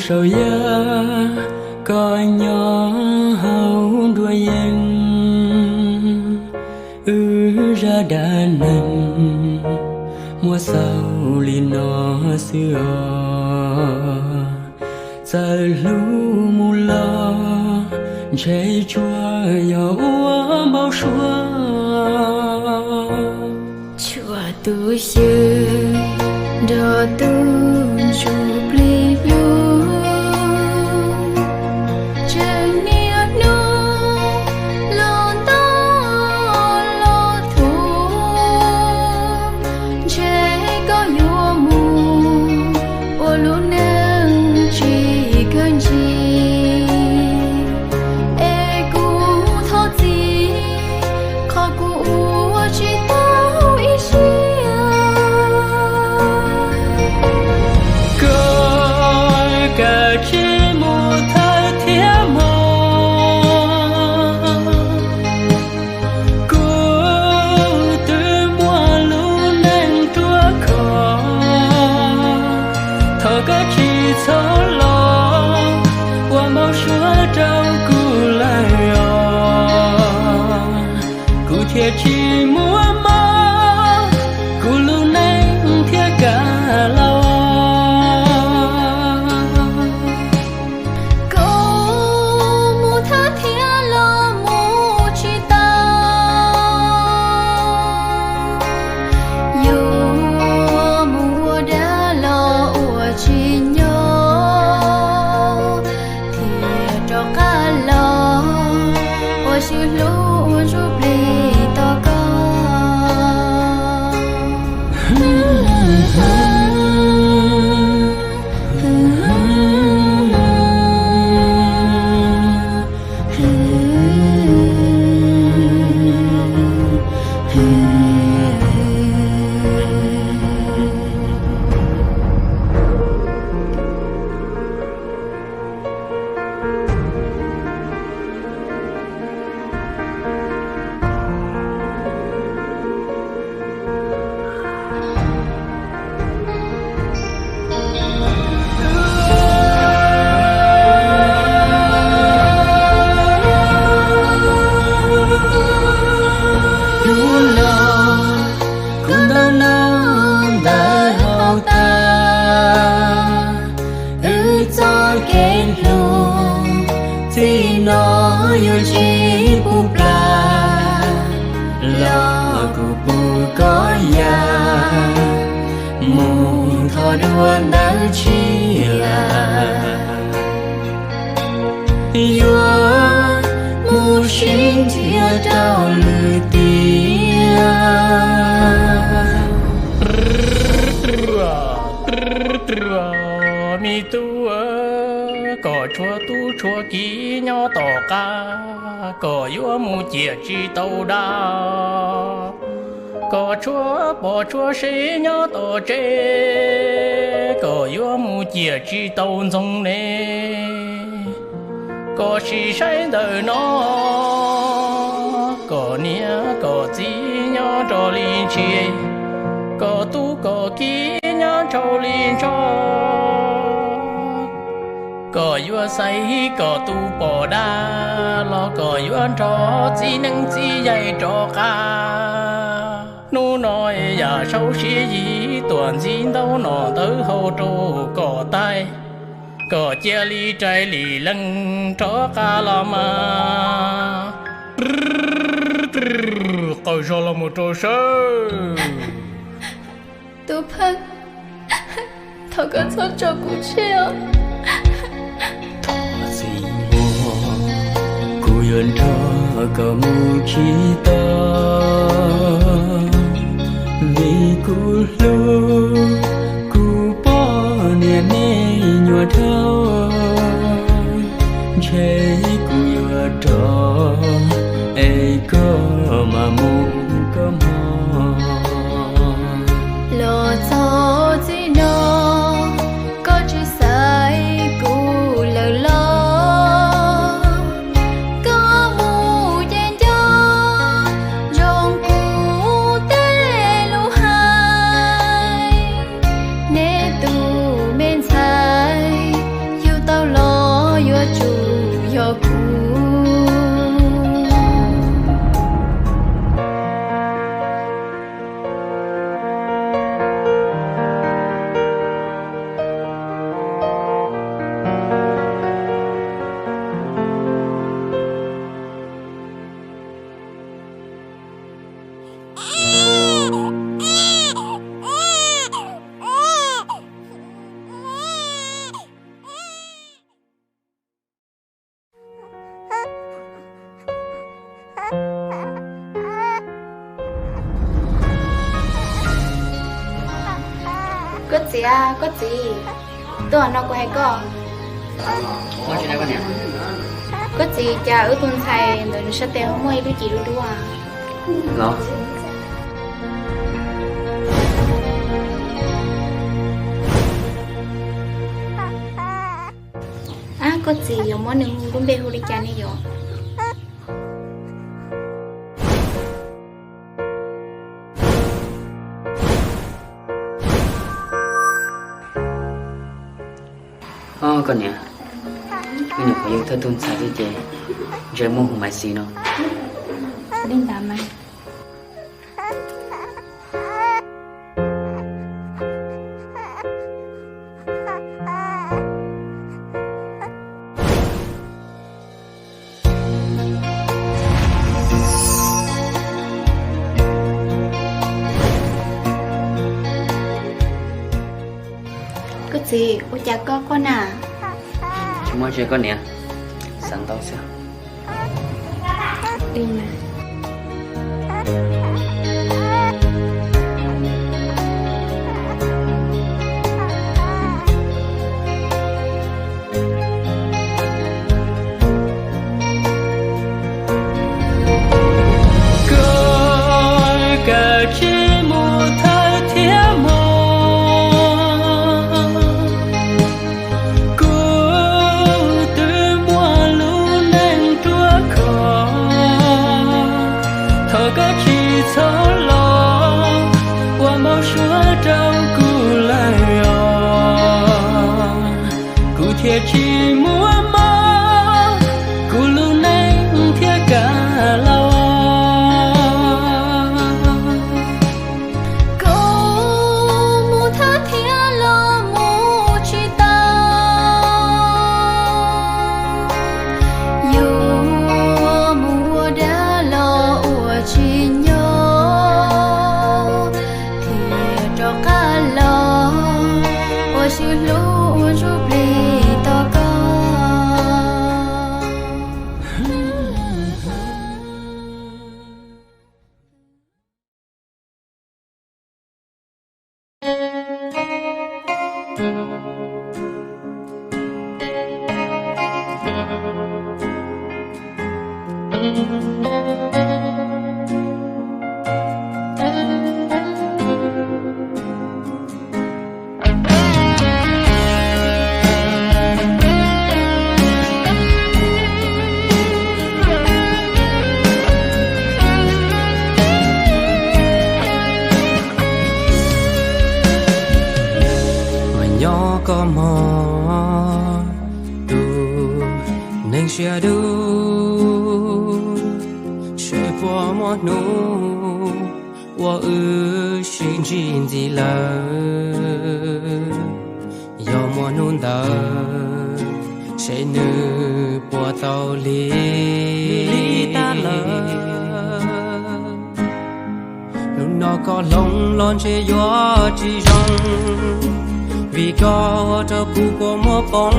Saum yaj koj nyob hauv nruab yeeb, wb zaj dab neeg muaj xaus li no xwb os. Txawm hlub mus los ntshe tsuas yog ua npau suav. Tshuav tus xyw nrog tus ntsuj plig hlub, tseem niaj hnub los ntaus los thuam, ntshe koj yuav mus ua lub neej tsis kawg ntsis. Es kuv thov txim qhov kuv ua tsis tau ib siab. Koj kav tsij mus thawj thiab mog, kuv twb muaj lub neej ruaj khov. Thov koj tsis txhob los ua npau suav rau kuv lawm os, kuv thiaj tsis muaj mob, kuv lub neej thiaj kam los. Koj mus thawj thiab los mus tsis tau, yuav mus ua dab los ua tsis nyob, thiaj rov qab los ua xyw hlub ua ntsuj plig tos koj. Yuav los kuv ntau no ntawm hauv tas, wb txoj kev hlub txij no yuav tsis pub plam, los kuv pub koj ya mus thov dua ntawd tsis lam. Yuav mus sib nrhiav rau lwm tiam. Me tub, kom tshuav tub tshuav kiv nyob tom qab, kom yuav mus ciam tsis tau dab, kom tshuav pom tshuav sev nyob tom tsev, kom yuav mus ciam tsis tau ntxoov ne. Kom sim saib ntawm no, kom niam kom txiv nyob rau li ntsis, kom tub kom kiv nyob rau li ntsho, kom yuav xaiv kom tus pom dab los kom yuav nrog txiv neeb txiv yaig rov qab. Hnub no yam saub siab yig tuam ntxiv ntaub nom ntawv hau rau kom taij, kom cia li rais li leej rov qab los mas. Qaws zog los mus rau sawb. Tub Pheej, thov koj txhob tso kuv tseg os. Thov txim os, kuv yuav nrog koj mus tsis tau, vim kuv hlub kuv poj niam me nyuam dhau, ntshe kuv yuav rov es koj mam mus koj hmo. Los txog txij no koj tsis xaiv kuv lawm los, koj mus ces nco ntsoov kuv tej lus hais. Neb tus me ntxhais yug Koj txiv, tuaj no kuv hais koj. Koj txiv, cas wb tus ntxhais ntawd nws sab tes ho muaj ib lub cim dub dub? Los, koj txiv, yuav muab nws hu lub npe hu li cas ne yom? Koj niam, wb nyuam qhuav yug tau tus ntxhais xwb ces ntshe muab hu Maiv Xis no. Li ntawd mas. Koj txiv, ua cas koj quaj na? Tsis muaj dab tsi koj niam, xav ntau xwb. Koj kav tsij mus thawj thiab mog, kuv twb muaj lub neej ruaj khov. Thov koj tsis txhob los ua npau suav rau kuv lawm os, kuv thiaj tsis muaj mob kuv lub neej thiaj kam laus. Koj mus thawj thiab los mus tsis tau, yuav mus ua dab los ua tsis nyob, thiaj rov qab los ua xwb hlub ua ntsuj plig tos koj. Mas nyob koj mog tus neeg siab dub, seb puas muaj hnub uas wb sib ntsib ntxiv lawm. Yog muaj hnub ntawd, seb nws puas tau lig lig tag lawm. Hnub no koj hloov los ntshe yuav tsis zoo, vim koj ua rau kuv kua muag poob.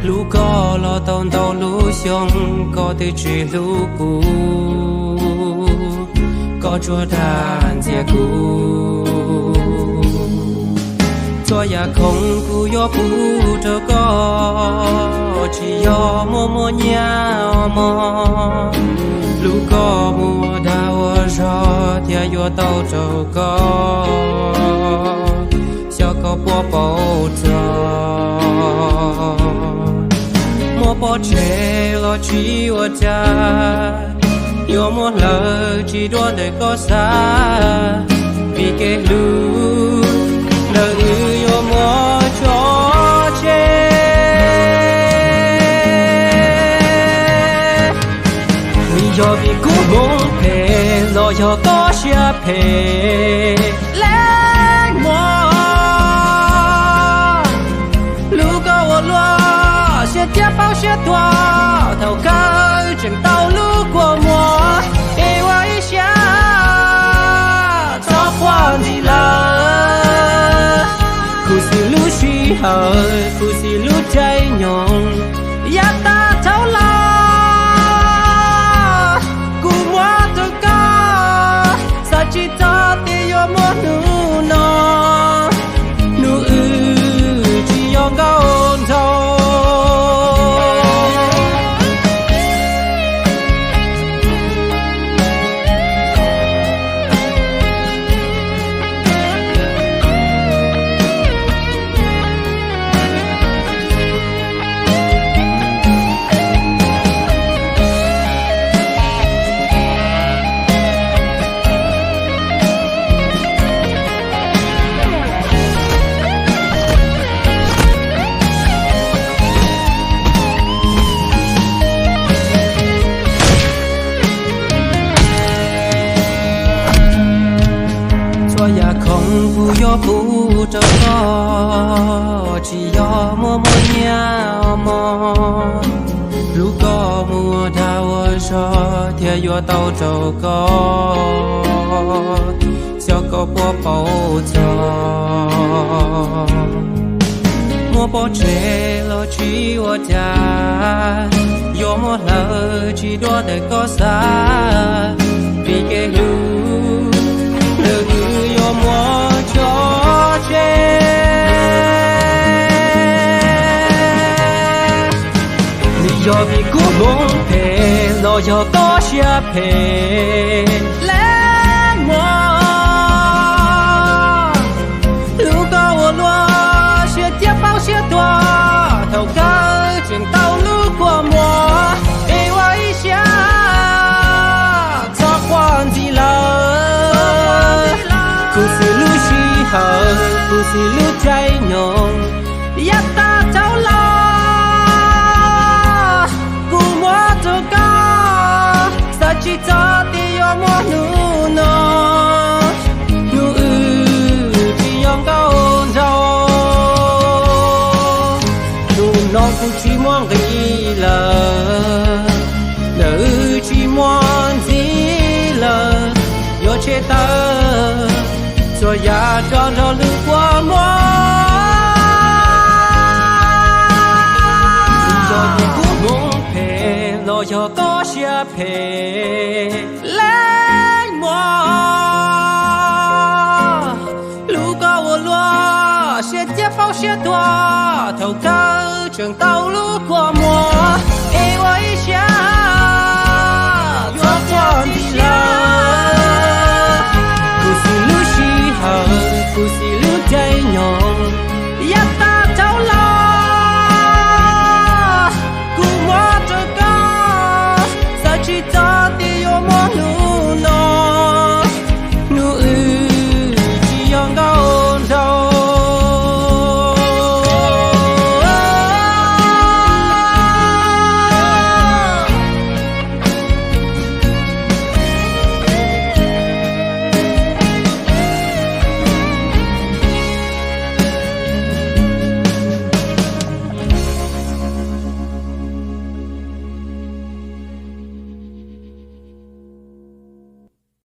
Hlub koj los tau ntau lub xyoo, koj twb tsis hlub kuv, koj tsuas dag ntxias kuv. Txhua yam khoom kuv yuav pub rau koj, tsis yog muaj muaj nyiaj os mog. Hlub koj mus ua dag ua zog thiaj yuav tau rau koj, xyov koj puas paub txog. Muab pov tseg los tsis ua cas, yuav muab hlawv tsis dua ntawm koj xav, vim kev hlub ntawm wb yuav muab tso tseg. Nws yog vim kuv hmoov phem los yog koj siab phem leej muaj. Hlub koj ua luaj siab thiab paub siab tuag, thaum kawg tseem tau lub kua muag, es ua ib siab txhob quaj ntxiv lawm. Khuv xim lub sij hawm, khuv xim lub caij nyoog, yav tag dhau los kuv muab rau koj, xav tsis txog tias yuav muaj hnub no. Kuv yuav pub rau koj, tsis yog muaj muaj nyiaj mos. Hlub koj mus ua dag ua zog thiaj yuav tau rau koj, xyov koj puas paub txog. Muab pov tseg los tsis ua cas, yuav muab hlawv tsis dua ntawm koj xav. Vim kev hlub, nws yuav muab tso tseg. Nws yog vim kub hmoov phem los yog koj siab phem, leej muam. Hlub koj ua luaj, siab ciaj paub siab tuag, thaum kawg tseem tau lub kua muag. Es ua ib siab, txhob quaj ntxiv lawm. Kuv xwb lub sij hawm, kuv xwb lub caij nyoog, yav tag dhau los kuv muab rau koj. Xav tsis txog tias yuav muaj hnub no, hnub wb tsis yog nkauj nraug. Hnub no kuv tsis muaj nqis lawm, ntawm wb tsis muaj ntxiv lawm. Yuav tshem tawm txhua yam tso nrog lub kua muag. Tsis yog vim kub hmoov phem los yog koj siab phem, leej muam. Hlub koj ua luaj, siab ciaj paub siab tuag, thaum kawg tseem tau lub kua muag.